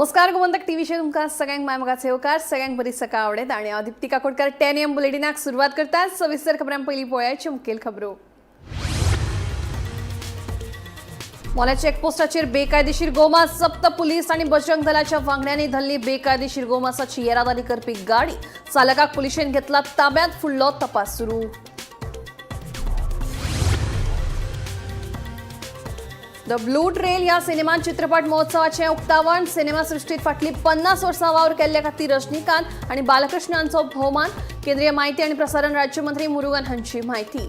नमस्कार, गोमंतक टीव्हीचेर तुमकां सगळ्यांक माय मोगाचे येवकार. सगळ्यांक बरी सकाळ आवडेत आणि हांव दीप्ती काकोडकर 10 AM बुलेटिनाक सुरवात करता. सविस्तर खबरां पयलीं पळयाची मुखेल खबरो. मोल्या चेकपोस्टाचेर बेकायदेशीर गोमांस जप्त. पुलीस आणि बजरंग दलाच्या वांगड्यांनी धरली बेकायदेशीर गोमांसाची येरादारी करपी गाडी. चालकाक पुलिशेन घेतला ताब्यात, फुडलो तपास सुरू. The blue trail ह्या सिनेमान चित्रपट महोत्सवाचें उक्तावण. सिनेमा सृश्टीत फाटली 50 वर्सां वावर केल्ले खातीर रजनीकांत आनी बालकृष्ण हांचो भोवमान. केंद्रीय माहिती आनी प्रसारण राज्यमंत्री मुरुगन हांची माहिती.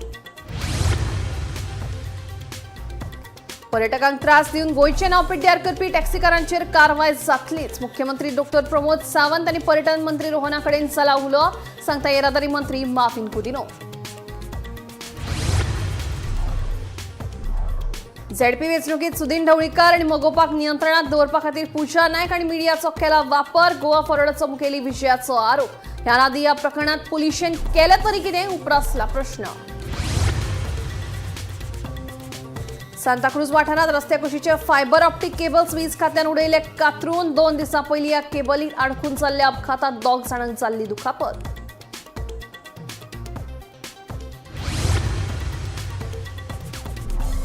पर्यटकांक त्रास दिवन गोंयचें नांव पिड्ड्यार करपी टॅक्सीकारांचेर कारवाय जातलीच. मुख्यमंत्री डॉक्टर प्रमोद सावंत आनी पर्यटन मंत्री रोहना कडेन जाला उलोवप, सांगता येरादारी मंत्री माविन कुदिनो. झेडपी वेंचणुकीत सुदिन ढवळीकार आणि मगोपाक नियंत्रणात दवरपा खातीर पूजा नायक आणि मिडियाचो केला वापर. गोवा फॉरवर्डाचो मुखेली विजयाचो आरोप. ह्या आदी ह्या प्रकरणात पुलिशेन केलें तरी कितें, उप्रासला प्रश्न. सांताक्रूज वाठारात रस्त्या कुशीचे फायबर ऑप्टिक केबल्स वीज खात्यान उडयले कातरून. 2 दिसां पयलीं ह्या केबलीक आडखून जाल्ल्या अपघातात 2 जाणांक जाल्ली दुखापत.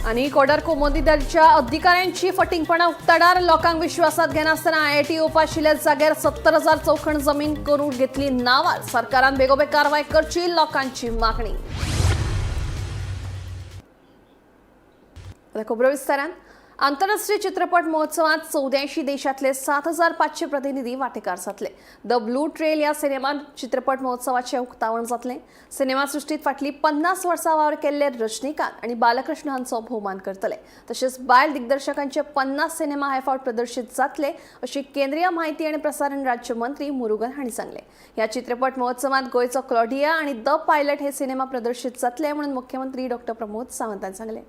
आनी कोडर कोमोदिदाच्या अधिकाऱ्यांची फटींगपणां उक्ताडार. लोकांक विश्वासात घेनासतना आयआयटी येवपा आशिल्ल्या जाग्यार 70,000 चौखण जमीन करून घेतली नांवार. सरकारान बेगोबेग कारवाय करची, लोकांची मागणी. आता खबरो विस्तारान. आंतरराष्ट्रीय चित्रपट महोत्सवात 84 देशातले 7500 प्रतिनिधी वाटेकार जातले. The blue trail ह्या सिनेमान चित्रपट महोत्सवाचे उक्तावण जातले. सिनेमा सृश्टीत फाटली 50 वर्सां वावर केल्ले रजनीकांत आनी बालकृष्ण हांचो भोवमान करतले. तशेंच बायल दिग्दर्शकांचे 50 सिनेमा हे फावट प्रदर्शीत जातले, अशी केंद्रीय माहिती आनी प्रसारण राज्यमंत्री मुरुगन हांणी सांगले. ह्या चित्रपट महोत्सवात गोंयचो क्लॉडिया आनी the pilot हे सिनेमा प्रदर्शीत जातले म्हणून मुख्यमंत्री डॉक्टर प्रमोद सावंत हांणी सांगले.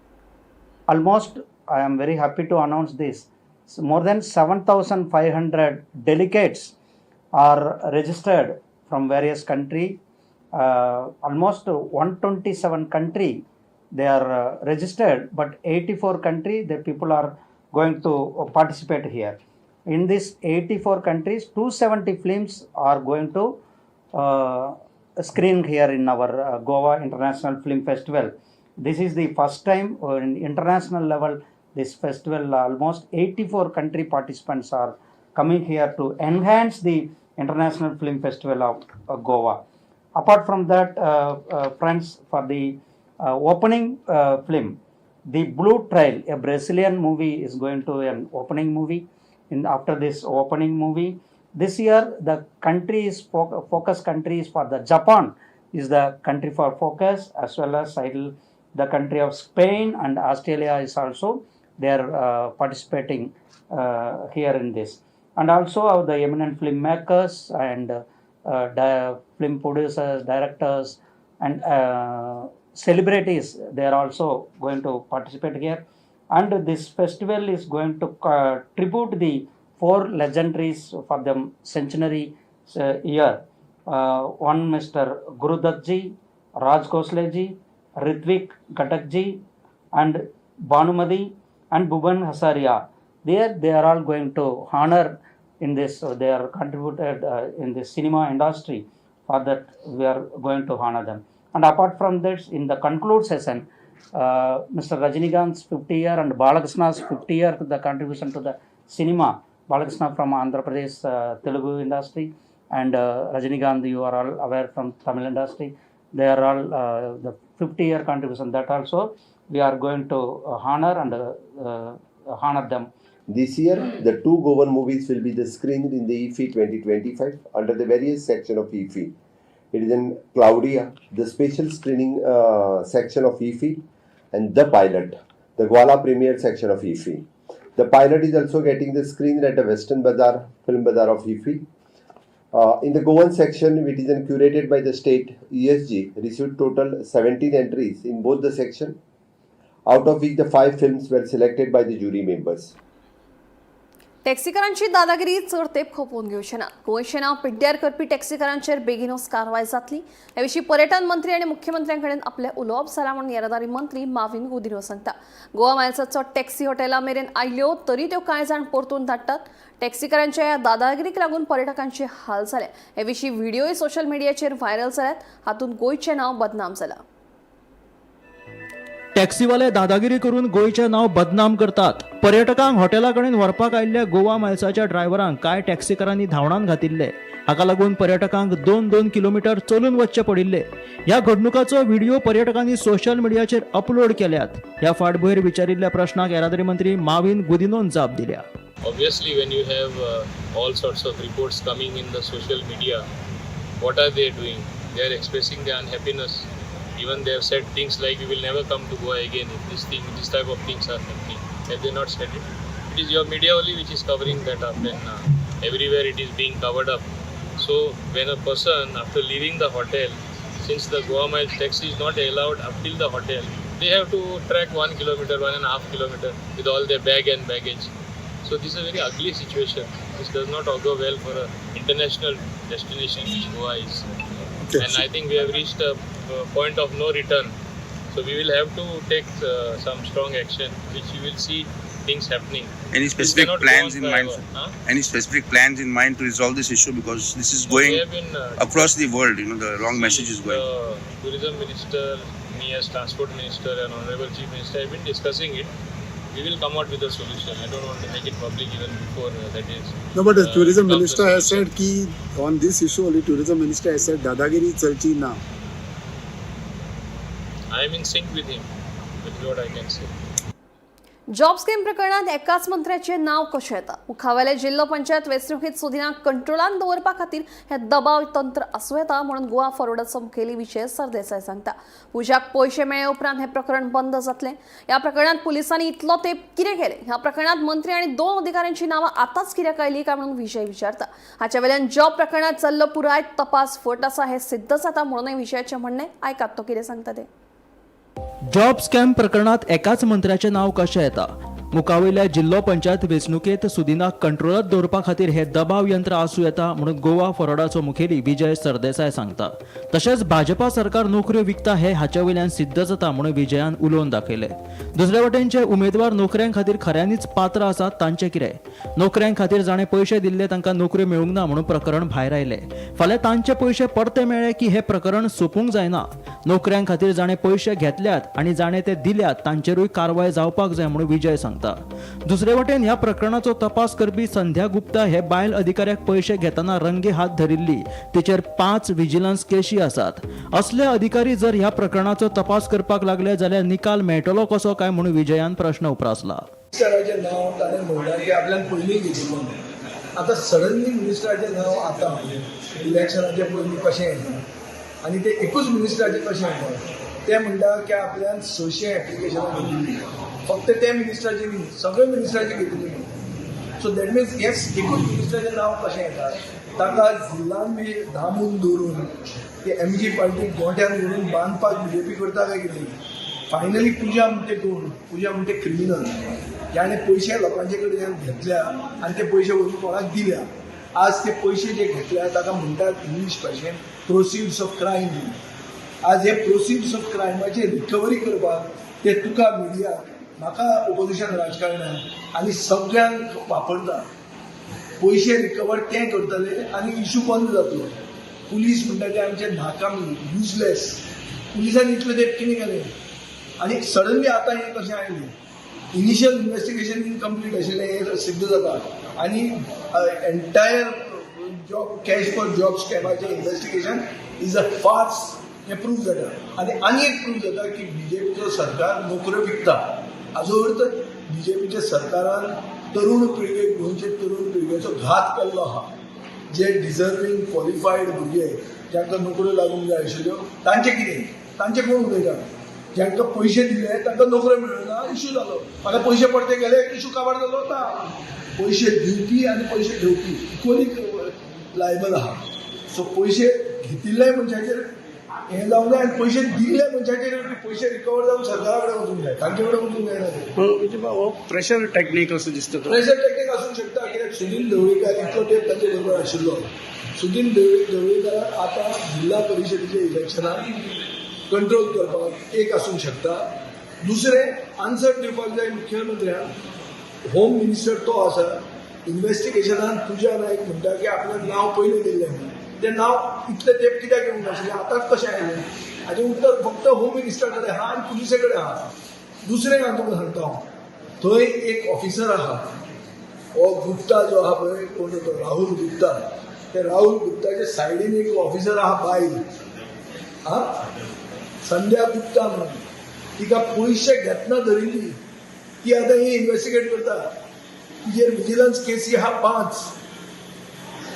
Almost, I am very happy to announce this, so more than 7,500 delegates are registered from various country. Almost 127 country they are registered, but 84 country the people are going to participate here. In this 84 countries, 270 films are going to screen here in our Goa International Film Festival. This is the first time in international level this festival, almost 84 country participants are coming here to enhance the International Film Festival of Goa. Apart from that, friends, for the opening film, The Blue Trail, a Brazilian movie, is going to an opening movie. In after this opening movie, this year the country is focus countries for the Japan is the country for focus, as well as the country of Spain and Australia is also they are participating here in this. And also the eminent filmmakers and film producers, directors and celebrities, they are also going to participate here. And this festival is going to tribute the 4 legendaries for the centenary year. One Mr. Guru Dutt ji, Raj Khosla ji, Ritwik Ghatak ji and Bhanumati and Bhupen Hazarika. They are all going to honor in this, they are contributed in the cinema industry. For that we are going to honor them. And apart from this, in the conclude session, Mr. Rajinikanth's 50 year and Balakrishna's 50 year the contribution to the cinema. Balakrishna from Andhra Pradesh Telugu industry, and Rajinikanth, you are all aware, from Tamil industry. They are all the 50 year contribution, that also we are going to honor and honor them. This year, the 2 Goan movies will be the screened in the IFFI 2025 under the various section of IFFI. It is in Claudia, the special screening section of IFFI, and The Pilot, the Gala premiere section of IFFI. The Pilot is also getting the screen at the Western Bazaar, Film Bazaar of IFFI. In the Goan section, which is curated by the state ESG, received total 17 entries in both the section, out of which the 5 films were selected by the jury members. टॅक्सीकारांची दादागिरी चड तेंप खपोवन घेवचे ना. गोंयचें नांव पिड्ड्यार करपी टॅक्सीकारांचेर बेगीनूच कारवाय जातली. हे विशीं पर्यटन मंत्री आनी मुख्यमंत्र्यां कडेन आपलें उलोवप जालां म्हणून येरादारी मंत्री माविन गुदिन्हो सांगता. गोवा मायल्साचो टॅक्सी हॉटेला मेरेन आयल्यो तरी त्यो कांय जाण परतून धाडटात. टॅक्सीकारांच्या ह्या दादागिरीक लागून पर्यटकांचे हाल जाले. हे विशीं व्हिडिओय सोशल मिडियाचेर व्हायरल जाल्यात. हातूंत गोंयचें नांव बदनाम जालां. टॅक्सीवाले दादागिरी करून गोंयचें नांव बदनाम करतात. पर्यटकांक हॉटेला कडेन व्हरपाक आयिल्ल्या गोवा मायल्साच्या ड्रायव्हरांक कांय टॅक्सीकारांनी धांवडावन घातिल्ले. हाका लागून पर्यटकांक 2-2 किलोमिटर चलून वचचें पडिल्लें. ह्या घडणुकाचो व्हिडिओ पर्यटकांनी सोशल मिडियाचेर अपलोड केल्यात. ह्या फाटभुंयेर विचारिल्ल्या प्रश्नाक येरादारी मंत्री माविन गुदिनोन जाप दिल्या. Obviously, when you have all sorts of reports coming in the social media, what are they doing? They are expressing their unhappiness. Even they have said things like, "We will never come to Goa again if this type of things are happening." Have they not said it? It is your media only which is covering that up, and everywhere it is being covered up. So when a person, after leaving the hotel, since the Goa Miles taxi is not allowed up till the hotel, they have to trek 1 kilometer, 1.5 kilometer with all their bag and baggage. So this is a very ugly situation. This does not augur well for an international destination which Goa is. And I think we have reached a point of no return. So we will have to take some strong action, which you will see things happening. Any This specific cannot go plans on in mind? Forever, huh? Any specific plans in mind to resolve this issue? Because this is We going have been, across the world. The wrong message is going. The tourism minister, me as transport minister, and honorable chief minister have been discussing it. We will come out with a solution. I don't want to make it public even before that is. No, but the tourism comes the minister has solution. said ki on this issue only tourism minister has said दादागिरी चलची ना. I am in sync with him. That is what I can say. Job scheme प्रकरणात एकाच मंत्र्याचें नांव कशें येता? मुखावेले जिल्लो पंचायत वेंचणुकेंत सुदिनाक कंट्रोलान दवरपा खातीर हें दबाव तंत्र आसूं येता म्हणून गोवा फॉरवर्डाचो मुखेली विजय सरदेसाय सांगता. पुजाक पयशे मेळ्ळे उपरांत हें प्रकरण बंद जातलें. ह्या प्रकरणांत पुलिसांनी इतलो तेंप कितें केलें? ह्या प्रकरणांत मंत्री आनी 2 अधिकाऱ्यांची नांवां आतांच कित्याक आयलीं काय म्हणून विजय विचारता. हाच्या वेल्यान जॉब प्रकरणांत चल्लो पुराय तपास फट आसा हें सिद्ध जाता म्हणूनय विजयाचें म्हणणें. आयकात तो कितें सांगता तें. जॉब स्कॅम प्रकरणात एकाच मंत्र्याचें नांव कशें येता? मुखावयल्या जिल्लो पंचायत वेंचणुकेंत सुदिनाक कंट्रोलात दवरपा खातीर हे दबाव यंत्र आसूं येता म्हणून गोवा फॉरवर्डाचो मुखेली विजय सरदेसाय सांगता. तशेंच भाजपा सरकार नोकऱ्यो विकता हे हाचे वयल्यान सिद्ध जाता म्हणून विजयान उलोवन दाखयलें. दुसरे वटेन जे उमेदवार नोकऱ्यां खातीर खऱ्यांनीच पात्र आसात तांचें कितें? नोकऱ्यां खातीर जाणें पयशे दिल्ले तांकां नोकऱ्यो मेळूंक ना म्हणून प्रकरण भायर आयलें. फाल्यां तांचे पयशे परते मेळ्ळे की हें प्रकरण सोंपूंक जायना. नोकऱ्यां खातीर जाणें पयशे घेतल्यात आनी जाणें ते दिल्यात तांचेरूय कारवाय जावपाक जाय म्हणून विजय सांगता. दुसरे वटेन ह्या प्रकरणाचो तपास करपी संध्या गुप्ता हे बायल अधिकाऱ्याक पयशे घेतना रंगे हात धरिल्ली. तिचेर 5 विजिलन्स केशी आसात. असले अधिकारी जर ह्या प्रकरणाचो तपास करपाक लागले जाल्यार निकाल मेळटलो कसो काय म्हणून विजयान प्रश्न उप्रासला. मिनिस्टराचें नांव ताणें म्हणलां की आपल्यान पयलीं घेतिल्लें. आतां सडनली मिनिस्टराचें नांव आतां इलेक्शनाचे पयलीं कशें येता आनी तें एकूच मिनिस्टराचें कशें येता? ते म्हणटा की आपल्यान 600 एप्लिकेशनां घेतिल्लीं, फक्त त्या मिनिस्टराची न्ही, सगळे मिनिस्टराची घेतिल्ली. सो that means हें एकूच मिनिस्टराचें नांव कशें येता? ताका जिल्लान बी दामून दवरून ते एमजी पार्टीक गोट्यान दवरून बांदपाक बीजेपी करता काय कितें? फायनली पुजा म्हणटे कोण? पुजा म्हणटे क्रिमिनल, ज्याणे पयशे लोकांचे कडल्यान घेतल्या आनी ते पयशे व्हरून कोणाक दिल्या. आज ते पयशे जे घेतल्या ताका म्हणटात इंग्लीश भाशेन प्रोसिड्स ऑफ क्रायम. आज हे प्रोसिड्स ऑफ क्रायमाची रिकवरी करपाक ते तुका मिडिया, म्हाका ओपोजिशन राजकारण्याक आनी सगळ्यांक वापरता. पयशे रिकवर ते करतले आनी इशू बंद जातलो. पुलीस म्हणटा ते आमचे नाकामी, युजलेस. पुलिसांनी इतले तेंप कितें केलें आनी सडनली आतां हें कशें आयलें? इनिशियल इन्वेस्टिगेशन इनकम्प्लीट आशिल्लें हें सिद्ध जाता आनी entire job cash for job स्कॅमाचें investigation is a farce हें प्रूव जाता. आनी आनी एक प्रूव जाता की बीजेपीचो सरकार नोकऱ्यो विकता. हाजो अर्थ बीजेपीच्या सरकारान तरुण पिळगेक, गोंयचे तरुण पिळगेचो घात केल्लो आहा. जे डिजर्वींग क्वॉलिफायड भुरगे जांकां नोकऱ्यो लागूंक जाय आशिल्ल्यो तांचें कितें? तांचें कोण उलयता? जांकां पयशे दिले तांकां नोकऱ्यो मेळ्ळ्यो ना, इशू जालो. म्हाका पयशे परते गेले, इशू काबार जालो ना. पयशे दिवपी आनी पयशे घेवपी इक्वली लायबल आहा. सो पयशे घेतिल्ले मनशाचेर हें जावंक जाय आनी पयशे दिल्ले मनशाचे पयशे रिकवर जावन सरकारा कडेन वचूंक जाय, तांचे कडेन वचूंक जायना. म्हणजे हो प्रेशर टेक्नीक असो दिसता. प्रेशर टेक्नीक आसूंक शकता, कित्याक सुदिन ढवळीकार इतलो तेंप तांचे बरोबर आशिल्लो. सुदिन ढवळीकाराक आतां जिल्हा परिशदेच्या इलेक्शनाक कंट्रोल करपाक एक आसूंक शकता. दुसरें आन्सर दिवपाक जाय मुख्यमंत्र्याक. होम मिनिस्टर तो आसा. इन्वेस्टिगेशनान पुजा नायक म्हणटा की आपलें नांव पयलें दिल्लें म्हणून, तें नांव इतलें तेंप कित्याक येवंक नाशिल्लें, आतांच कशें आयलें? हाजें उत्तर फक्त होम मिनिस्टर कडेन आहा आनी पुलिसे कडेन आहा. दुसरें हांव तुका सांगता, हांव थंय एक ऑफिसर आहा, हो गुप्ता जो आहा पळय, कोण तो राहुल गुप्ता, ते राहुल गुप्ताच्या सायडीन एक ऑफिसर आहा बायल, हा संध्या गुप्ता म्हणून, तिका पयशे घेतना धरिल्ली. ती आतां ही इन्वेस्टिगेट करता. तिजेर विजिलन्स केसी आहा 5.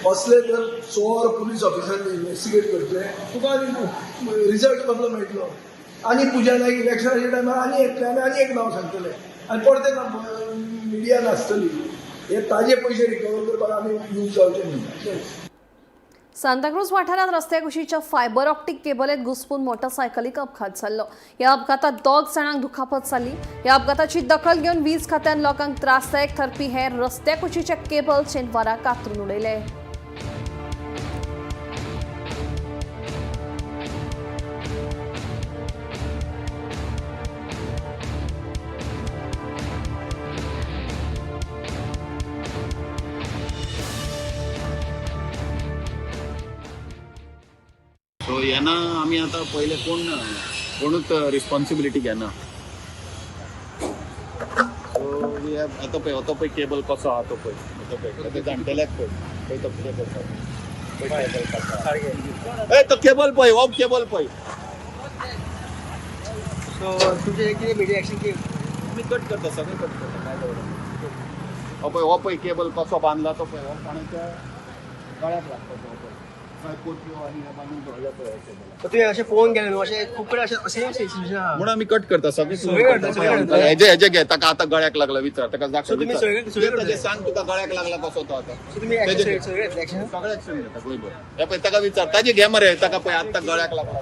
असले जर चोर पुलीस ऑफिसर इन्वेस्टिगेट करतले तुका आनी रिजल्ट कसलो मेळटलो? आनी पुजा नायक इलेक्शनाच्या टायमार आनी येतले आनी आनी एक नांव सांगतले आनी परते मिडिया नासतली. हे ताजे पयशे रिकवर करपाक आमी यूज जावचे न्हय. सांताक्रूज वाठारांत रस्त्या कुशीच्या फायबर ऑप्टीक केबलेत घुसपून मोटरसायकलीक अपघात जाल्लो. ह्या अपघातात 2 जाणांक दुखापत जाली. ह्या अपघाताची दखल घेवन वीज खात्यान लोकांक त्रासदायक ठरपी हे रस्त्या कुशीचे केबल शेनवारा कातरून उडयले. सो येना आमी आतां पयले कोण कोणूच रिस्पॉन्सिबिलिटी घेना. सो we have आतां पळय, तो पळय केबल कसो आहा तो पळय, तो पळय ते जाणटेल्याक पळय, पळय तो कितें करता, पळय केबल काडटा. ए तो केबल पळय, हो केबल पळय. सो तुमचें कितें मिडिया एक्शन आमी कट करता, सगळें कट करता, काय दवरना. हो पळय, हो पळय केबल कसो बांदला तो पळय, हो कोणाच्या गळ्याक लागता तो पळय, कोटयो आनी हे बांदून दवरल्या पळय केबल. तुवें अशें फोन केलें न्हू, अशें खूब कडेन अशें अशें सिच्युएशन आहा. म्हणून आमी कट करता सगळें. सगळें. हेजे हेजे घे, ताका आतां गळ्याक लागला विचार ताका, दाखय. तुमी सगळे सांग तुका गळ्याक लागला कसो तो आतां. तुमी सगळे एक्शन सगळे एक्शन घेता गोंयभर. हे पळय ताका विचार, ताजे घे मरे, ताका पळय आतां गळ्याक लागला.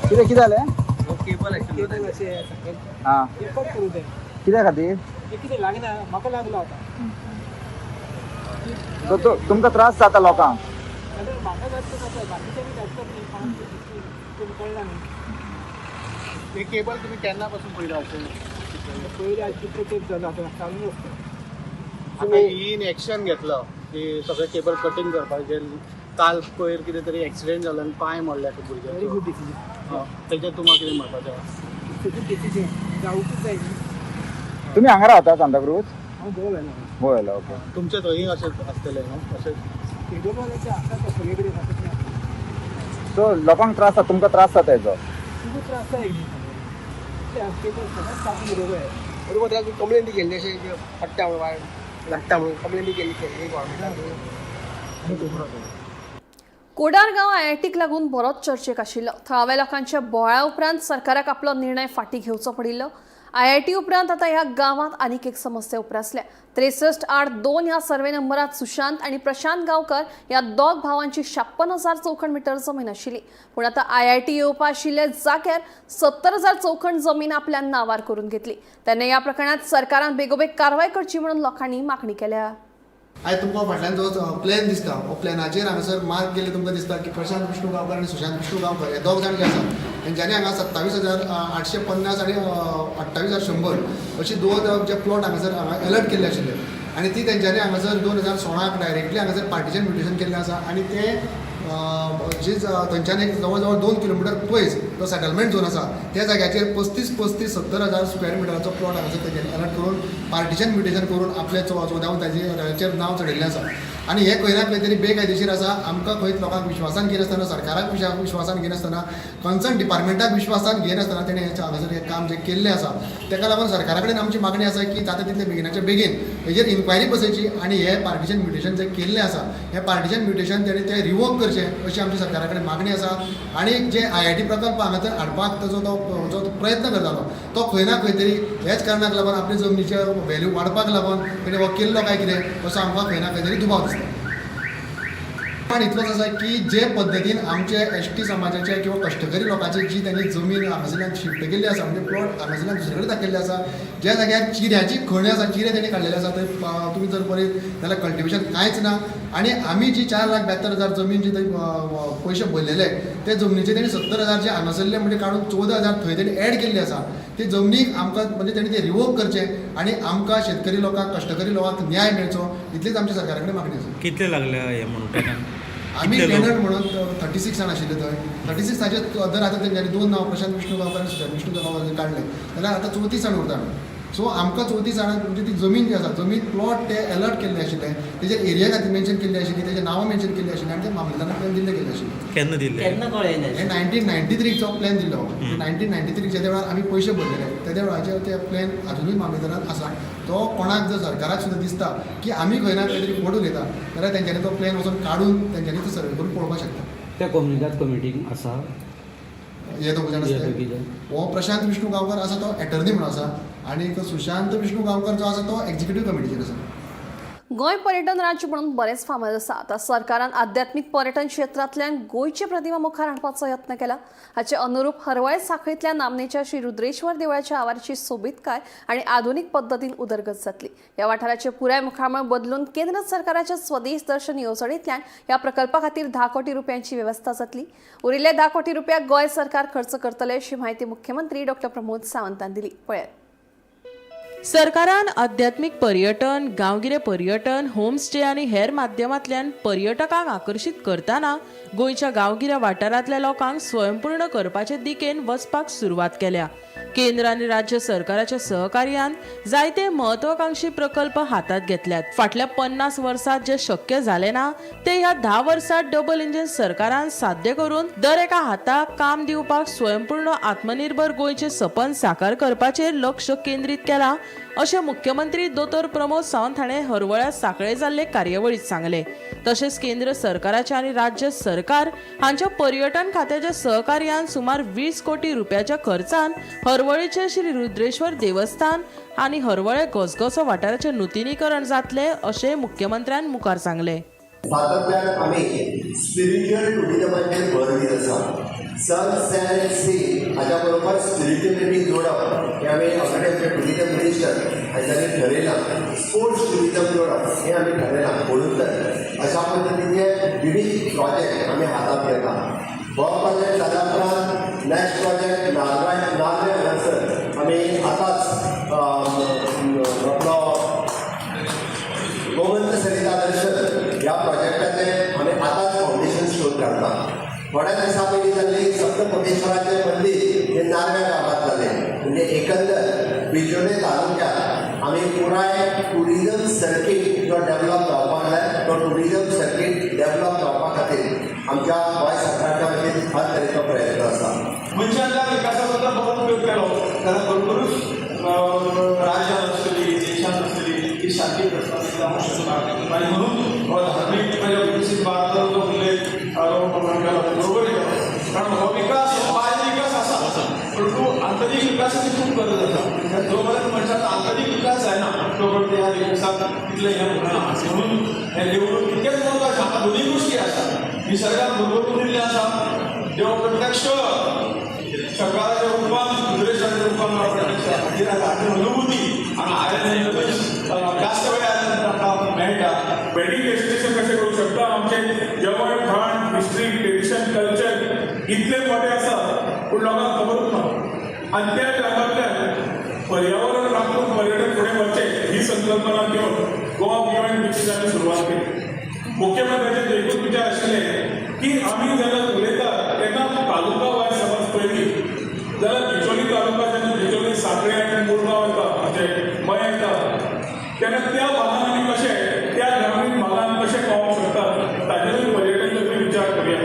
कितें कितें जालें? केबल अशें आं, कट करूं तें कित्या खातीर? कितें लागना, म्हाका लागलो आतां. तुमकां त्रास जाता लोकांक? म्हाका जाता जाता, बाकीच्यांनी जाता न्ही, कळना न्ही. हे केबल तुम्ही केन्ना पासून पयला अशें? पयलीं आज कितले तेंप जालो आतां चालूच आसता. आतां हीन एक्शन घेतलो की सगळें केबल कटींग करपाचें. काल पयर कितें तरी एक्सिडेंट जालो आनी पांय मोडल्या त्या व्हेरी भुरग्याचो. Good decision. तेजेर तुमकां कितें म्हणपाचें आसा? गुड डिसिजन जावकूच जाय न्ही. तुमी हांगा रावता सांताक्रूज? हांव गोवा वेलो. गोव्याला, ओके. तुमचे थंय अशें आसतलें न्हू अशें? केबलवाल्याचे आसा सगळे कडेन आसा. सो लोकांक त्रास जाता, तुमकां त्रास जाता हेजो? खूब त्रास जाता. केबल सगळें कापून उडोवंक जाय. बरोबर, ताका कंप्लेन बी केल्ली अशें पडटा म्हणून, वायर लागता म्हणून कंप्लेन बी केल्ली गव्हर्मेंटाक. कोडारगांव आयआयटीक लागून बरोच चर्चेक आशिल्लो. थळाव्या लोकांच्या बोळा उपरांत सरकाराक आपलो निर्णय फाटीं घेवचो पडिल्लो. आयआयटी उपरांत आतां ह्या गांवांत आनीक एक समस्या उप्रासल्या. 63-8-2 ह्या सर्वे नंबरात सुशांत आनी प्रशांत गांवकर ह्या 2 भावांची 56,000 चौखण मिटर जमीन आशिल्ली. पूण आतां आयआयटी येवपा आशिल्ल्या जाग्यार 70,000 चौखण जमीन आपल्या नांवार करून घेतली. तेन्ना ह्या प्रकरणात सरकारान बेगोबेग कारवाय करची म्हणून लोकांनी मागणी केल्या. आयज तुमकां फाटल्यान जो प्लॅन दिसता, हो प्लॅनाचेर हांगासर मार्क केल्ले तुमकां दिसता की प्रशांत विष्णू गांवकर आनी सुशांत विष्णू गांवकर हे दोग जाण जे आसात तेंच्यांनी हांगा 27,850 आनी 28,100 अशी दोन जे प्लॉट हांगासर हांगा एलर्ट केल्ले आशिल्ले आनी ती तेंच्यांनी हांगासर 2016 डायरेक्टली हांगासर पार्टिशन म्युटेशन केल्लें आसा आनी ते जी थंयच्यान एक जवळ जवळ 2 किलोमिटर पयस जो सेटलमेंट झोन आसा त्या जाग्याचेर 35, 35, 70,000 स्क्वेअर मिटराचो प्लॉट हांगासर तेंच्यांनी अलर्ट करून पार्टिशन म्युटेशन करून आपले 14 ताचेर नांव चडयल्लें आसा आनी हें खंय ना खंय तरी बेकायदेशीर आसा. आमकां खंयच लोकांक विश्वासान घेनासतना, सरकाराक विश्वासान घेनासतना, कन्सर्न डिपार्टमेंटाक विश्वासान घेनासतना तेणें हें हांगासर हें काम जें केल्लें आसा ताका लागून सरकारा कडेन आमची मागणी आसा की जाता तितले बेगिनाच्या बेगीन हेजेर इन्क्वायरी बसयची आनी हें पार्टिशन म्युटेशन जें केल्लें आसा हें पार्टिशन म्युटेशन तेणें तें रिवोक करचें अशी आमची सरकारा कडेन मागणी आसा. आनी जे IIT प्रकल्प हांगासर हाडपाक ताजो तो जो प्रयत्न करतालो तो खंय ना खंय तरी ह्याच कारणाक लागून आपली जमनीचे व्हॅल्यू वाडपाक लागून तेणें हो केल्लो काय कितें असो आमकां खंय ना खंय तरी दुबाव दिसता. पण इतलोच आसा की जे पद्दतीन आमचे एसटी समाजाचे किंवा कश्टकरी लोकांची जी त्यांनी जमीन हांगासरल्यान शिफ्ट केल्ली आसा, म्हणजे प्लॉट हांगासरल्यान दुसरे कडेन दाखयल्ले आसा, ज्या जाग्यार चिऱ्याची खणी आसा, चिरे तेणी काडलेले आसा, थंय तुमी जर पळयत जाल्यार कल्टिवेशन कांयच ना. आनी आमी जी 4,72,000 जमीन जी थंय पयशे भरलेले ते जमनीचे तेणी 70,000 जे हांगासरले म्हणजे काडून 14,000 थंय तेणी एड केल्ले आसा. ते जमनीक आमकां म्हणजे तेणी ते रिवोक करचे आनी आमकां शेतकरी लोकांक, कश्टकरी लोकांक न्याय मेळचो, इतलीच आमच्या सरकारा कडेन मागणी आसा. कितले लागले हे म्हणून? आमी टेनंट म्हणून 36 जाण आशिल्ले थंय. 36 जर आतां तेंच्यांनी 2 नांव प्रशांत विष्णू गांवकार आनी सुशांत विष्णू गांवकार काडले जाल्यार आतां 34 जाण उरता. सो आमकां 34 जाणांक म्हणजे ती जमीन जी आसा, जमीन प्लॉट ते अलर्ट केल्ले आशिल्ले, तेजे एरिया खातीर मेन्शन केल्ली आशिल्ली, तेजे नांवां मेन्शन केल्ली आशिल्ली आनी ते मामलेदारान प्लॅन दिल्ले गेल्ले आशिल्ले. केन्ना दिल्ले? केन्ना कळ्ळें? हे 1993चो प्लॅन दिल्लो. 1993 ज्या वेळार आमी पयशे भरलेले त्या वेळाचेर ते प्लॅन आजुनूय मामलेदारान आसा. तो कोणाक जर सरकाराक सुद्दां दिसता की आमी खंय ना खंय तरी फट उलयता जाल्यार तेंच्यांनी तो प्लॅन वचून काडून तेंच्यांनी तो सर्वे करून पळोवपाक शकता. त्या कोमुनिदाद कमिटीक आसा हे दोग जाण आसता. हो प्रशांत विष्णू गांवकर आसा तो एटर्नी म्हणून आसा आनी सुशांत विष्णू गांवकर जो आसा तो एक्झिक्युटीव कमिटीचेर आसा. गोंय पर्यटन राज्य म्हणून बरेंच फामाद आसा. आतां सरकारान आध्यात्मीक पर्यटन क्षेत्रांतल्यान गोंयची प्रतिमा मुखार हाडपाचो यत्न केला. हाचे अनुरूप हरवळे साखळींतल्या नामनेच्या श्री रुद्रेश्वर देवळाच्या आवाराची सोबीतकाय आनी आधुनीक पद्दतीन उदरगत जातली. ह्या वाठाराचे पुराय मुखामळ बदलून केंद्र सरकाराच्या स्वदेश दर्शन येवजणेंतल्यान ह्या प्रकल्पा खातीर 10 कोटी रुपयांची वेवस्था जातली. उरिल्ले 10 कोटी रुपया गोंय सरकार खर्च करतले अशी म्हायती मुख्यमंत्री डॉ प्रमोद सावंतान दिली. पळयात. सरकारान आध्यात्मीक पर्यटन, गांवगिरे पर्यटन, होमस्टे आनी हेर माध्यमांतल्यान पर्यटकांक आकर्शीत करतना गोंयच्या गांवगिऱ्या वाठारांतल्या लोकांक स्वयंपूर्ण करपाचे दिकेन वचपाक सुरवात केल्या. केंद्र आनी राज्य सरकाराच्या सहकार्यान जायते महत्वाकांक्षी प्रकल्प हातात घेतल्यात. फाटल्या 50 वर्सात जे शक्य जालें ना ते ह्या 10 वर्सात डबल इंजिन सरकारान साध्य करून दर एका हाताक काम दिवपाक स्वयंपूर्ण आत्मनिर्भर गोंयचें सपन साकार करपाचेर लक्ष केंद्रीत केलां अशें मुख्यमंत्री दोतोर प्रमोद सावंत हाणें हरवळ्या सांखळे जाल्ले कार्यावळीत सांगलें. तशेंच केंद्र सरकाराच्या आनी राज्य सरकार हांच्या पर्यटन खात्याच्या सहकार्यान सुमार 20 कोटी रुपयाच्या खर्चान हरवळेचे श्री रुद्रेश्वर देवस्थान आनी हरवळे घसघसो वाठाराचें नुतनीकरण जातलें अशें मुख्यमंत्र्यान मुखार सांगलें. सातत्यान आमी स्पिरिच्युअल टुरिजमाचेर भर दीत आसा. सन सॅन एंड सी हाच्या बरोबर स्पिरिच्युअलिटी जोडप हें आमी ऑलरेडी आमचे टुरिजम मिनिस्टर हांच्यांनी ठरयलां. स्पोर्ट्स टुरिजम जोडप हें आमी ठरयलां. म्हणून तर अशा पद्दतीचे विविध प्रोजेक्ट आमी हातांत घेतला. हो प्रोजेक्ट जाल्या उपरांत नॅक्स्ट प्रोजेक्ट नार्वे नार्वे हांगासर आमी आतांच आपलो गोमंत सरिता दर्शन ह्या प्रोजेक्टाचें आमी आतांच फावंडेशन स्टोन घालता. थोड्या दिसां पयलीं जाल्ली सप्तकोटेश्वराचें मंदीर हें नार्व्या गांवांत जालें. म्हणजे एकंदर बिचोले तालुक्यात आमी पुराय टुरिजम सर्कीट जो डेवलप जावपाक जाय तो टुरिजम सर्कीट डेवलप जावपा खातीर आमच्या गोंय सरकारच्या वतीन हर तरेचो प्रयत्न आसा. मनशान त्या विकासाचो जर बरो उपयोग केलो जाल्यार बरोबरूच राज्यांत आसतली, देशांत आसतली ही शांती प्रस्थापीत जावंक शकता. आनी म्हणून हो धार्मीक विकसीत भारताचो जो उल्लेख केला बरोबर केलो, कारण हो विकास बाह्य विकास आसा परंतु आंतरीक विकासाची खूब गरज आसा. जो पर्यंत मनशाचो आंतरीक विकास जायना तो पर्यंत ह्या विकासाक तितलें हें उरना. म्हणून हें देवूळ तितकेंच म्हत्वाचें. हांगा दोनूय गोश्टी आसा, निसर्गान भरभरून दिल्लें आसा, देव प्रत्यक्ष सरकाराच्या रुपान रुद्रेश्वराच्या रुपान प्रत्यक्ष हाजीर आसा हाची अनुभूती हांगा आयले जास्त वेळ आमकां मेळटा. वेडिंग डेस्टिनेशन कशें करूं शकता. आमचें जेवण खाण, हिस्ट्री, ट्रेडिशन, कल्चर इतलें मोटें आसा पूण लोकांक खबरूच ना. आनी त्या टायमांतल्यान पर्यावरण राखून पर्यटन फुडें वचचें ही संकल्पना घेवन गोवा बियॉन्ड बिचीस आमी सुरवात केली. मुख्यमंत्र्याचे एकूच विचार आशिल्ले की आमी जेन्ना उलयतात तेन्ना तालुका वायज समज पळयली जाल्यार बिचोली तालुका जेन्ना बिचोली सांखळे आनी मुरगांव येता, म्हणजे मयें येता, तेन्ना त्या भागान आमी कशें त्या ग्रामीण भागान कशें पावोवंक शकतात ताजेरूय पर्यटन तज्ञ विचार करुया.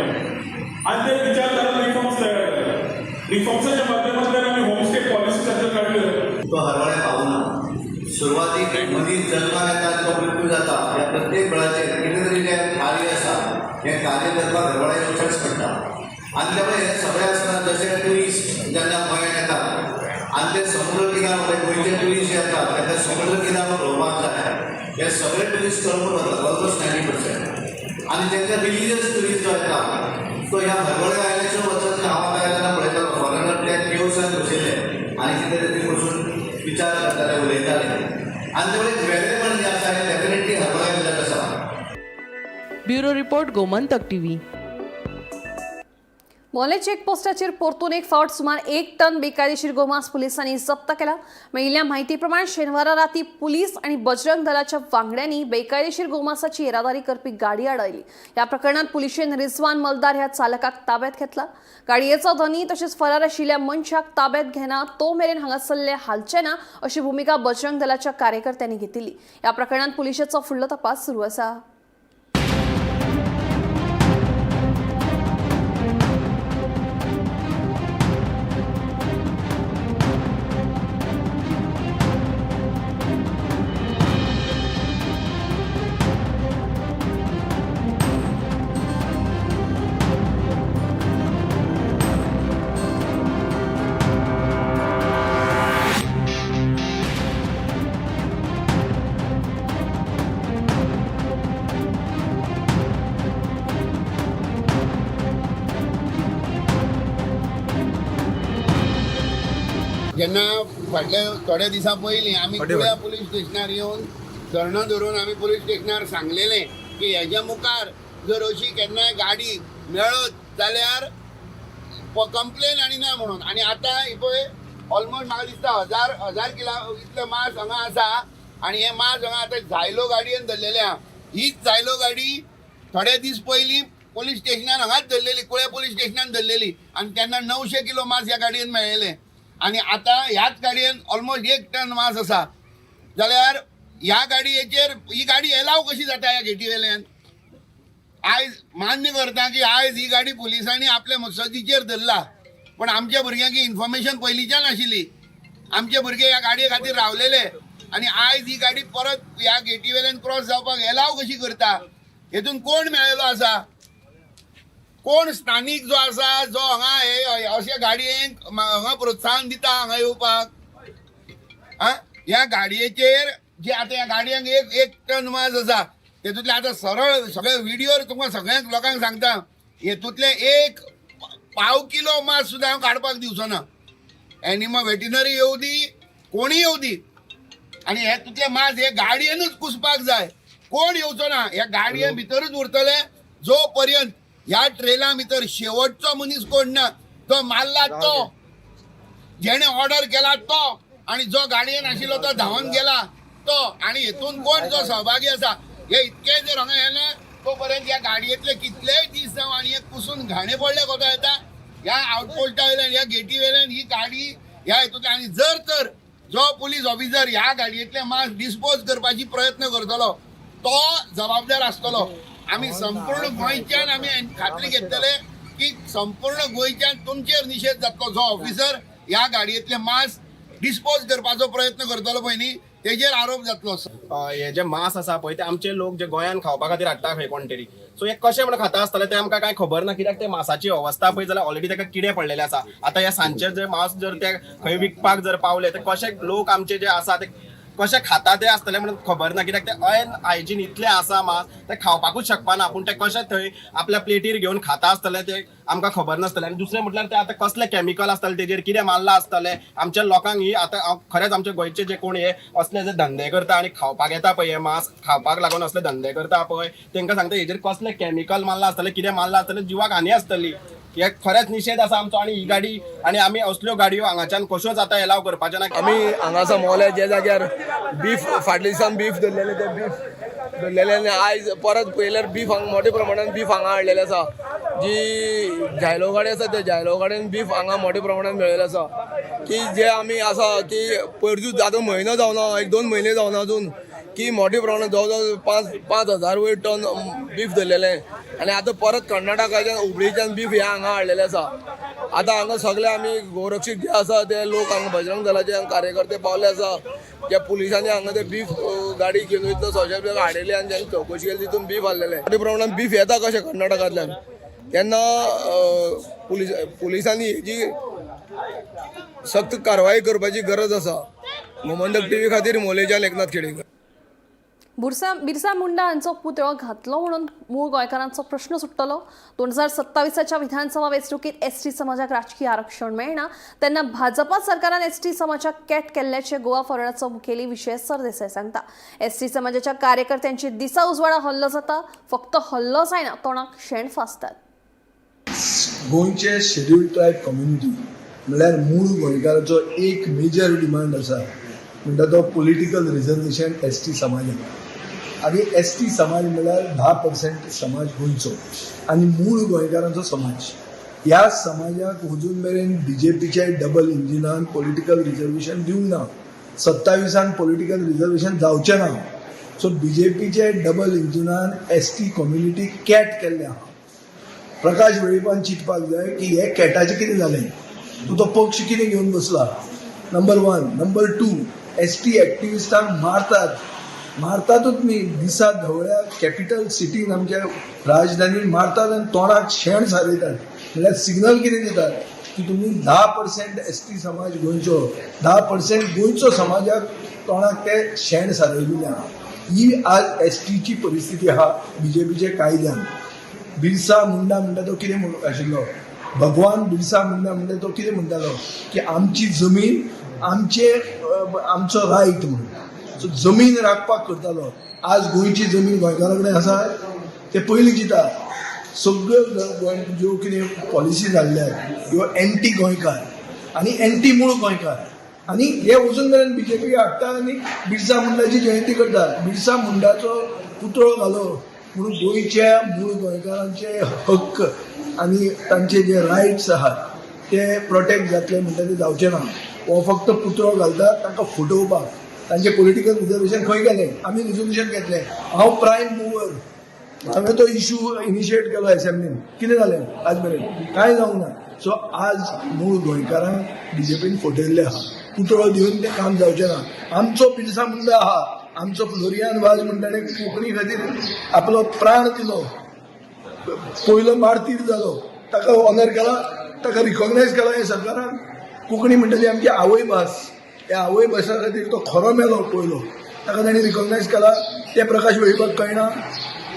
आनी ते विचार जाल्यार रिफॉर्म्स तयार जाले. रिफॉर्म्साच्या माध्यमांतल्यान आमी होमस्टे पॉलिसी सारक्यो काडल्यो. तो हरवळ्या पावना. सुरवातीक मनीस जल्माक येता तो मृत्यू जाता ह्या प्रत्येक वेळाचेर कितें तरी जें कार्य आसा हें कार्य करपाक हरवळ्या येवचेंच पडटा. आनी त्यामुळे हें सगळें आसतना जशें ट्युरिस्ट जेन्ना गोंयांत येतात आनी ते समुद्र किनार गोंयचे ट्युरिस्ट जे येतात तेन्ना समुद्र किनार भोंवपाक जाय. हे सगळे ट्युरिस्ट कळपून वतात ऑलमोस्ट 90%. आनी तांकां रिलिजियस ट्युरिस्ट जो येता तो ह्या हरवळे आयल्याशिवाय वचत ना. हांव आतां येतना पळयतालो फॉरेनर त्या केव्सान बशिल्ले आनी कितें तरी ते बसून विचार करताले, उलयताले आनी त्यामुळे एक वेगळेपण जें आसा हें डेफिनेटली हरवळ्या भितर आसा. Bureau report, Gomantak TV. मोले चेकपोस्टाचेर परतून एक फावट सुमार 1 टन बेकायदेशीर गोमांस पुलिसांनी जप्त केला. मेळिल्ल्या म्हायती प्रमाण शेनवारा राती पुलीस आनी बजरंग दलाच्या वांगड्यांनी बेकायदेशीर गोमांसाची येरादारी करपी गाडी आडायली. ह्या प्रकरणात पुलिशेन रिजवान मलदार ह्या चालकाक ताब्यात घेतला. गाडयेचो धनी तशेंच फरार आशिल्ल्या मनशाक ताब्यात घेना तो मेरेन हांगासरले हालचे ना अशी भुमिका बजरंग दलाच्या कार्यकर्त्यांनी घेतिल्ली. ह्या प्रकरणात पुलिशेचो फुडलो तपास सुरू आसा. जेन्ना फाटल्या थोड्या दिसां पयलीं आमी कुळ्या पुलीस स्टेशनार येवन धरणो धरून आमी पुलीस स्टेशनार सांगलेलें की हेज्या मुखार जर अशी केन्नाय गाडी मेळत जाल्यार कंप्लेन आनी ना म्हणून. आनी आतां ही पळय ऑलमोस्ट म्हाका दिसता हजार किला इतलें मांस हांगा आसा आनी हें मांस हांगा आतां झायलो गाडयेन धरलेलें आहा. हीच झायलो गाडी थोडे दीस पयलीं पुलीस स्टेशनार हांगाच धरलेली, कुळ्या पुलीस स्टेशनान धरलेली आनी तेन्ना 900 किलो मांस ह्या गाडयेन मेळ्ळेलें. आनी आतां ह्याच गाडयेन ऑलमोस्ट 1 टन मांस आसा जाल्यार ह्या गाडयेचेर ही गाडी एलाव कशी जाता ह्या गेटी वेल्यान? आयज मान्य करता की आयज ही गाडी पुलिसांनी आपल्या मसदीचेर धरला, पण आमच्या भुरग्यांक इन्फॉर्मेशन पयलींच्यान आशिल्ली. आमचे भुरगे ह्या गाडये खातीर रावलेले आनी आयज ही गाडी परत ह्या गेटी वेल्यान क्रॉस जावपाक एलाव कशी करता? हेतून कोण मेळ्ळेलो आसा? कोण स्थानीक जो आसा जो हांगा हे अशे गाडयेक हांगा प्रोत्साहन दिता हांगा येवपाक? आं, ह्या गाडयेचेर जे आतां ह्या गाडयांक एक टन मांस आसा तेतूंतले आतां सरळ सगळे व्हिडियोर तुमकां सगळ्यांक लोकांक सांगता, हेतूंतले 1 पाव किलो मांस सुद्दां हांव काडपाक दिवचो ना. एनिमल वेटिनरी येवं दी, कोणी येवं दी, आनी हेतूंतले मांस हे गाडयेनूच कुसपाक जाय. कोण येवचो ना, ह्या गाडये भितरूच उरतले जो पर्यंत ह्या ट्रेला भितर शेवटचो मनीस कोण ना, तो मारला तो, जेणे ऑर्डर केला तो, आनी जो गाडयेन आशिल्लो तो धांवन गेला तो, आनी हेतून कोण जो सहभागी आसा हे इतके जर हांगा येना तो पर्यंत ह्या गाडयेंतले कितलेय दीस जावं आनी हे कुसून घाणे पडले कोता येता ह्या आउटपोस्टा वयल्यान, ह्या गेटी वयल्यान ही गाडी ह्या हेतूंतल्यान. आनी जर तर जो पुलीस ऑफिसर ह्या गाडयेंतले मांस डिस्पोज करपाची प्रयत्न करतलो तो जबाबदार आसतलो. आमी संपूर्ण गोंयच्यान आमी खात्री घेतले की संपूर्ण गोंयच्यान तुमचेर निशेध जातलो. जो ऑफिसर ह्या गाडयेंतले मांस डिस्पोज करपाचो प्रयत्न करतलो पळय न्ही तेजेर आरोप जातलो. हे जे मांस आसा पळय ते आमचे लोक जे गोंयान खावपा खातीर हाडटा खंय कोण तरी, सो हे कशें म्हण खाता आसतले ते आमकां कांय खबर ना, कित्याक ते मांसाची अवस्था पळय जाल्यार ऑलरेडी ताका किडे पडलेले आसा. आतां ह्या सांजचे जे मांस जर ते खंय विकपाक जर पावले ते कशे लोक आमचे जे आसा ते कशे खाता ते आसतले म्हणून खबर ना, कित्याक ते अनहायजीन इतले आसा मांस ते खावपाकूच शकपाना, पूण ते कशे थंय आपल्या प्लेटीर घेवन खाता आसतले ते आमकां खबर नासतलें. आनी दुसरें म्हटल्यार ते आतां कसले केमिकल आसतले तेजेर कितें मारलां आसतलें आमच्या लोकांक. ही आतां खरेंच आमच्या गोंयचे जे कोण हे असले जे धंदे करता आनी खावपाक येता पळय, हे मांस खावपाक लागून असले धंदे करता पळय, तांकां सांगता हेजेर कसले केमिकल मारलां आसतलें, कितें मारलां आसतलें, जिवाक हानी आसतली. हे खरेंच निशेध आसा आमचो. आनी ही गाडी आनी आमी असल्यो गाडयो हांगाच्यान कश्योच आतां एलाव करपाच्यो ना. आमी हांगासर मोल्या ज्या जाग्यार बीफ फाटल्या दिसान बीफ धरलेले ते बीफ धरलेले आनी आयज परत पळयल्यार बीफ हांगा मोठ्या प्रमाणान बीफ हांगा हाडलेले आसा. जी जायलो गाडी आसा त्या जायलो गाडयेन बीफ हांगा मोठ्या प्रमाणान मेळिल्लें आसा की जे आमी आसा की पयरचूच आतां म्हयनो जावना, 1-2 म्हयने जावना अजून की मोठ्या प्रमाणान जवळ जवळ 5-5 हजार वयर टन बीफ धरलेलें आनी आतां परत कर्नाटकाच्यान हुबळीच्यान बीफ हे हांगा हाडलेलें आसा. आतां हांगा सगळे आमी गोरक्षक जे आसा ते लोक हांगा बजरंग दलाचे हांगा कार्यकर्ते पावले आसा. ज्या पुलिसांनी हांगा ते बीफ गाडी घेवन वयतलो 600 रुपया हाडयली आनी ज्यांनी चवकशी केली तितून बीफ हाडलेलें. मोठ्या प्रमाणान बीफ येता कशें कर्नाटकांतल्यान तेन्ना पुलिसांनी हेजी सक्त कारवाई करपाची गरज आसा. गोमंतक टीव्ही खातीर मोलेच्यान एकनाथ खेडेकर. बिरसा मुंडा हांचो पुतळो घातलो म्हणून मूळ गोंयकारांचो प्रश्न सुट्टलो. 2027च्या विधानसभा वेंचणुकीत एसटी समाजाक राजकीय आरक्षण मेळना तेन्ना भाजपा सरकारान एसटी समाजाक कॅट केल्ल्याचे गोवा फॉरवर्डाचो मुखेली विजय सरदेसाय सांगता. एसटी समाजाच्या कार्यकर्त्यांची दिसा उजवाडा हल्लो जाता, फक्त हल्लो जायना, तोंडाक शेण फासतात. गोंयचे शेड्युल्ड ट्रायब कम्युनिटी म्हणल्यार मूळ गोंयकाराचो एक मेजर डिमांड आसा म्हणटा तो पॉलिटिकल रिजर्वेशन एस टी समाजाक. आनी एस टी समाज म्हणल्यार 10% समाज गोंयचो आनी मूळ गोंयकारांचो समाज. ह्या समाजाक अजून मेरेन बी जे पीच्या डबल इंजिनान पॉलिटिकल रिजर्वेशन दिवंक ना. 27 पॉलिटिकल रिजर्वेशन जावचें ना. सो बी जे पीचे डबल इंजिनान एस टी कम्युनिटी कॅट केल्लें आहा. प्रकाश वेळीपान चिंतपाक जाय की हे कॅटाचें कितें जालें, तूं तो पक्ष कितें घेवन बसला. नंबर 1. नंबर 2, एस टी एक्टिविस्टांक मारतात, मारतातूच न्ही, दिसा धवळ्या कॅपिटल सिटीन आमच्या राजधानीन मारतात आनी तोंडाक शेण सारयतात. म्हणल्यार सिग्नल कितें दितात की तुमी 10% एस टी समाज गोंयचो, 10% गोंयचो समाजाक तोंडाक ते शेण सारयलेलें आहा. ही आज एस टीची परिस्थिती आहा बी जे पीच्या कायद्यान. बिरसा मुंडा म्हणटा तो कितें म्हणूंक आशिल्लो, भगवान बिरसा मुंडा म्हणटा तो कितें म्हणटालो की आमची जमीन आमचे आमचो रायट म्हणून. सो जमीन राखपाक करतालो. आज गोंयची जमीन गोंयकारा कडेन आसा ते पयलीं चिंता. सगळ्यो गोंय ज्यो कितें पॉलिसी जाल्ल्या ह्यो एंटी गोंयकार आनी एंटी मूळ गोंयकार. आनी हे अजून मेरेन बी जे पी हाडटा आनी बिरसा मुंडाची जयंती करतात. बिरसा मुंडाचो पुतळो घालो म्हणून गोंयच्या मूळ गोंयकारांचे हक्क आनी तांचे जे रायट्स आहात ते प्रोटेक्ट जातले म्हणटा ते जावचे ना. हो फक्त पुतळो घालता तांकां फटोवपाक. तांचे पॉलिटिकल रिजर्वेशन खंय गेलें? आमी रिजोल्युशन घेतलें, हांव प्रायम मुवर, हांवें तो इशू इनिशिएट केलो एसेंब्लीन. कितें जालें आज मेरेन? कांय जावंक ना. सो आज मूळ गोंयकारांक बी जे पीन फटयल्लें आहा. पुतळो दिवन तें काम जावचें ना. आमचो बिरसा मुंडा आहा, आमचो फ्लोरियान वाज म्हणटा ताणें कोंकणी खातीर आपलो प्राण दिलो, पयलो मार्तीर जालो, ताका ऑनर केला, ताका रिकॉग्नायज केला हे सरकारान. कोंकणी म्हणटा ती आमची आवयभास, ह्या आवयभाशा खातीर तो खरो मेलो पयलो, ताका ताणें रिकॉग्नायज केला. तें प्रकाश वेळीपाक कळना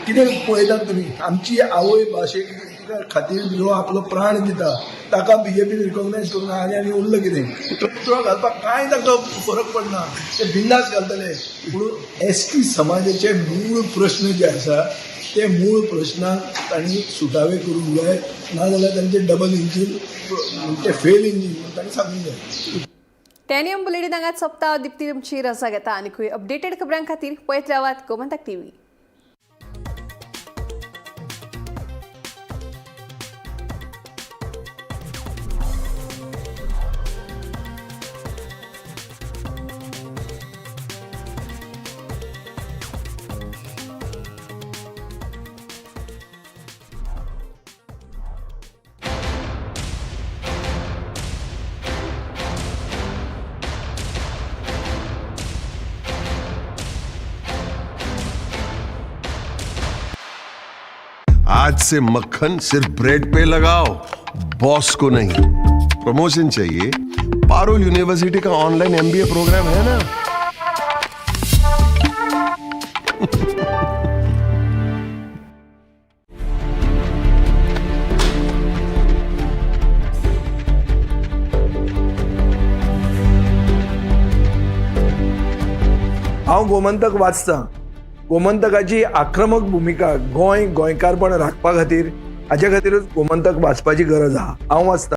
कितें पळयतात तुमी. आमची आवय भाशे खातीर जो आपलो प्राण दिता ताका बी जे पीन रिकॉग्नायज करूंक आनी आनी उरलें कितें? पुतळो घालपाक कांय ताका फरक पडना, ते बिंदास घालतले. पूण एस टी समाजाचे मूळ प्रश्न जे आसा ते मूळ प्रश्नाक तांणी सुटावे करूंक जाय, नाजाल्यार तांचे डबल इंजीन ते फेल इंजीन म्हणून तांणी सांगूंक जाय. टेनियम बुलेटिन हांगाच सोंपता. दीप्ती तुमची रजा घेता. आनीकूय अपडेटेड खबरां खातीर पळयत रावात गोमंतक टीव्ही. आज से मक्खन सिर्फ ब्रेड पे लगाओ, बॉस को नहीं. प्रमोशन चाहिए? पारुल यूनिवर्सिटी का ऑनलाइन एमबीए प्रोग्राम है ना. हांव गोमंतक वाचतां. गोमंतकाची आक्रमक भुमिका गोंय गोंयकारपण राखपा खातीर, हाजे खातीरूच गोमंतक वाचपाची गरज आहा. हांव वाचतां.